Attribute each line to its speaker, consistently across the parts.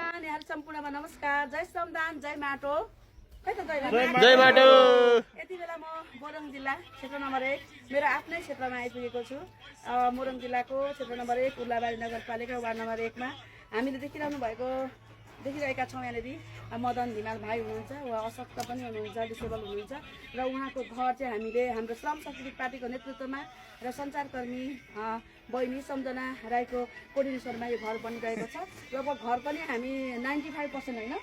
Speaker 1: Everyone, यहाँ सम्पूर्णमा नमस्कार। जय श्रमदान, जय माटो। खै त
Speaker 2: जय माटो।
Speaker 1: यति बेला म मोरङ जिल्ला क्षेत्र नम्बर 1 मेरो आफ्नै क्षेत्रमा आइपुगेको छु। मोरङ जिल्लाको क्षेत्र नम्बर 1 उर्लाबारी नगरपालिका वार्ड नम्बर 1 मा हामीले देखिरहेका छौँ। यहाँनिर मदन धिमाल भाइ हुनुहुन्छ, उहाँ अशक्त पनि हुनुहुन्छ, डिसेबल हुनुहुन्छ र उहाँको घर चाहिँ हामीले हाम्रो श्रम सांस्कृतिक पार्टीको नेतृत्वमा र सञ्चारकर्मी बहिनी सम्झना राईको कोर्डिनेसनमा यो घर बनिरहेको छ। र अब घर पनि हामी 95% होइन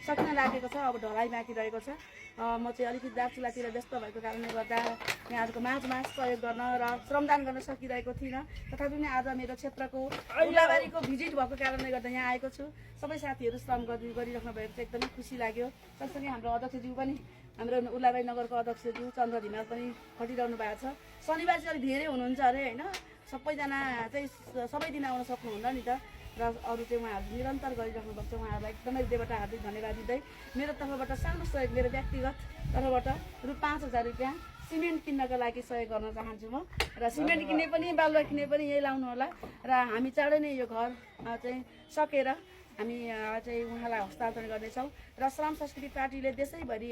Speaker 1: सकिन लागेको छ, अब ढलाइ बाँकी रहेको छ। म चाहिँ अलिकति दार्चुलातिर व्यस्त भएको कारणले गर्दा यहाँहरूको माझमा सहयोग गर्न र श्रमदान गर्न सकिरहेको थिइनँ। तथापि पनि आज मेरो क्षेत्रको उर्लाबारीको भिजिट भएको कारणले गर्दा यहाँ आएको छु। सबै साथीहरू श्रम गरिराख्नु भएको चाहिँ एकदमै खुसी लाग्यो। सँगसँगै हाम्रो अध्यक्षज्यू पनि, हाम्रो उर्लाबारी नगरको अध्यक्षज्यू चन्द्र धिमाल पनि खटिरहनु भएको छ। शनिबार चाहिँ अलिक धेरै हुनुहुन्छ अरे होइन, सबैजना चाहिँ सबै दिन आउन सक्नुहुन्न नि त। र अरू चाहिँ उहाँहरू निरन्तर गरिराख्नु भएको छ। उहाँहरूलाई एकदमै हृदयबाट हार्दिक धन्यवाद दिँदै मेरो तर्फबाट सानो सहयोग, मेरो व्यक्तिगत तर्फबाट रु 5,000 रुपियाँ सिमेन्ट किन्नको लागि सहयोग गर्न चाहन्छु म। र सिमेन्ट किन्ने पनि बालुवा किन्ने पनि यही लाउनु होला। र हामी चाँडै नै यो घर चाहिँ सकेर हामी चाहिँ उहाँलाई हस्तान्तरण गर्नेछौँ। र श्रम सांस्कृतिक पार्टीले देशैभरि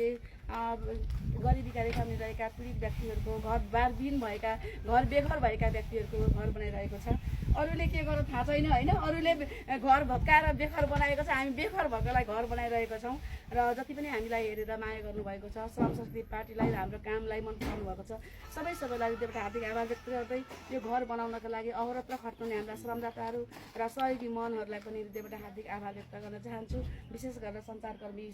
Speaker 1: गरिबीका रेखामा रहेका पीडित व्यक्तिहरूको घर बारबिन भएका, घर बेघर भएका व्यक्तिहरूको घर बनाइरहेको छ। अरूले के गर्नु थाहा छैन होइन, अरूले घर भत्काएर बेघर बनाएको छ, हामी बेघर भएकोलाई घर बनाइरहेका छौँ। र जति पनि हामीलाई हेरेर माया गर्नुभएको छ, श्रम सांस्कृतिक पार्टीलाई र हाम्रो कामलाई मन पराउनु भएको छ, सबैलाई हृदयबाट हार्दिक आभार व्यक्त गर्दै यो घर बनाउनका लागि अहोरात्र खट्ने हाम्रा श्रमदाताहरू र सहयोगी मनहरूलाई पनि हृदयबाट हार्दिक आभार व्यक्त गर्न चाहन्छु। विशेष गरेर सञ्चारकर्मी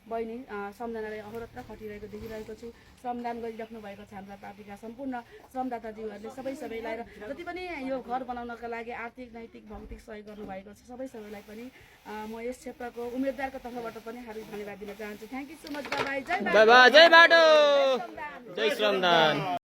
Speaker 1: बहिनी सम्झनाले अहोरात्र खटिरहेको देखिरहेको छु। श्रमदान गरिराख्नु भएको छ हाम्रा पार्टीका सम्पूर्ण श्रमदाताज्यूहरूले सबैलाई र जति पनि यो घर बनाउनका लागि आर्थिक, नैतिक, भौतिक सहयोग गर्नुभएको छ सबैलाई पनि म यस क्षेत्रको उम्मेदवारको तर्फबाट पनि हार्दिक धन्यवाद दिन चाहन्छु। Thank you so much. Bye bye. जय
Speaker 2: जय माटो।
Speaker 1: श्रमदान।
Speaker 2: जय श्रमदान।